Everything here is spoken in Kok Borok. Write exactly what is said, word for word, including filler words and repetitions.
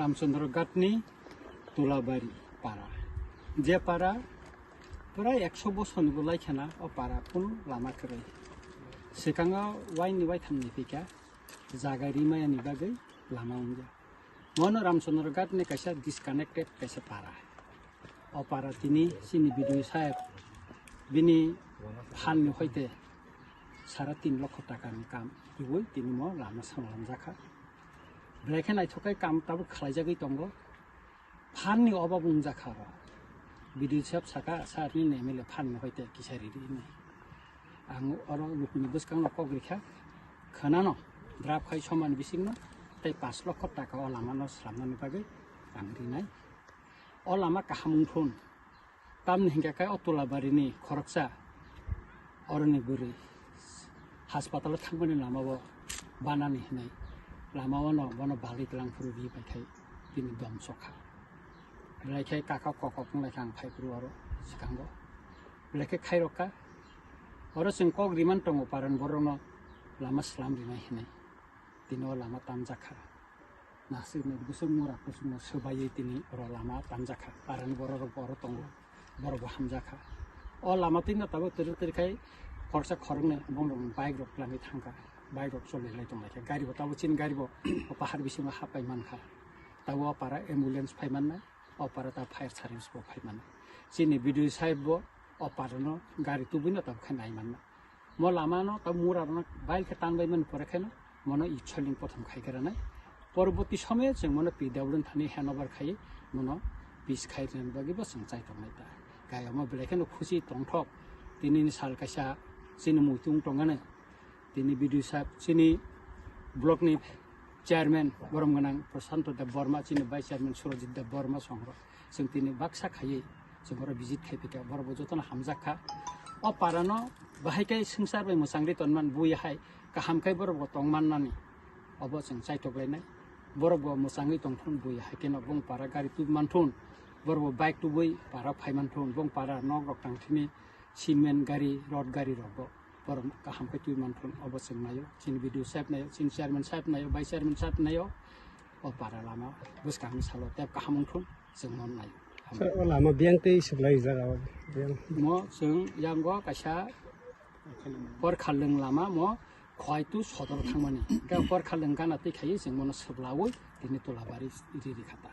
Ramchandra Ghatni Tulabari para. Je para prai ekso bosorni bo laikhana o para kunu lama kwrwi. Swkango waini waithamni phika jaga rimayani bagwi lama wngya. Mono Ramchandra Ghatni kaisa disconnected kaisa para. O para tini chini B D O saheb bini phanni hoite sara tin lokho takani kam rwui tini mo lama samlamjakha. Belai khe naithokai kam tabuk khlaijagwi tongo. Phanni obab wngjakha oro. B D O saheb saka, "Sir, nini M L A phanni hoite kisa riri," hinwi. Ang oro lukuni bwskangno kok rikha, khwnano, draft khai somani bisingno tei pash lokho taka o lamano slamnani bagwi ang rinai. O lama kaham wngthun. Tamni hinkhe khe o Tulabarini khoroksa oroni bwrwi haspatalo thangmani lamao banani hinwi lamao no bono balwi twlang phuru ri paikhai tini dom sokha. Belai khe kaka kokok wnglaikha ang phaiphuru oro swkango. Belai khe khairokha. Oro chwng kok riman tongo parani borokno lama slam rinai hinwi. Tini o lama tamjakha. Naswk ni bwswk mura kusungno swbaiwi tini oro lama tamjakha. Parani bororok bo oro tongo. Borok bo hamjakha. O lama twino tabuk twrwk twrwk khai khoroksa khoroknwi bongrokni bike rok twlangwi thangkha. Bike rok choli lai tonglaikha. Gari bo tabuk chini gari bo o pahar bisingo hapai mankha. Tabuk o para ambulance phai mannai. O para ta fire service bo phai mannai. Chini B D O saheb bo o parano gari tubui no tabuk khe nai mannai. Mo lama no tabuk mura rok no bail khe tanbai mani pore khe no mono i soiling pothom khai khe ranai. Poroboti somoyo chwng mono P W thani handover khai mono peace khai rwna bagwi bo chwng chai tongnai ta. Kaya omo belai kheno khusi tongthok. Tini ni sal kaisa chini muitung tongani. Tini B D O saheb chini block ni chairman borom gwnang Prashanto Deb Borma, chini vice chairman Surajit Deb Borma songrok. Chwng tini baksa khaiwi chwng oro visit khai phika, borok bo jotono hamjak kha. O parano bahai khe swngchar bai mwchangri tonman bui hai kaham khe borok bo tong mannani obo chwng chaitok lainai. Borok bo mwchangwi tongthun bui hai kheno bong para gari tub manthun, borok bo bike tubui para phai manthun, bong para nok rok tangthini cement gari, rod gari rok bo borok kaham khe twi manthun obo chwng naio, chini B D O saheb naio, chini chairman saheb naio, vice chairman saheb naio, o para lama bwskangni salo tei kaham wngthun chwng mon naio. Sir, o lama biyang tei swk lai jaga o biyang. Mo chwng yango kaisa porkhalwng lama mo khwai tu sodor thangmani. Khe porkhalwng gana twi khaiwi chwng mono swplaui tini Tulabari riri khata.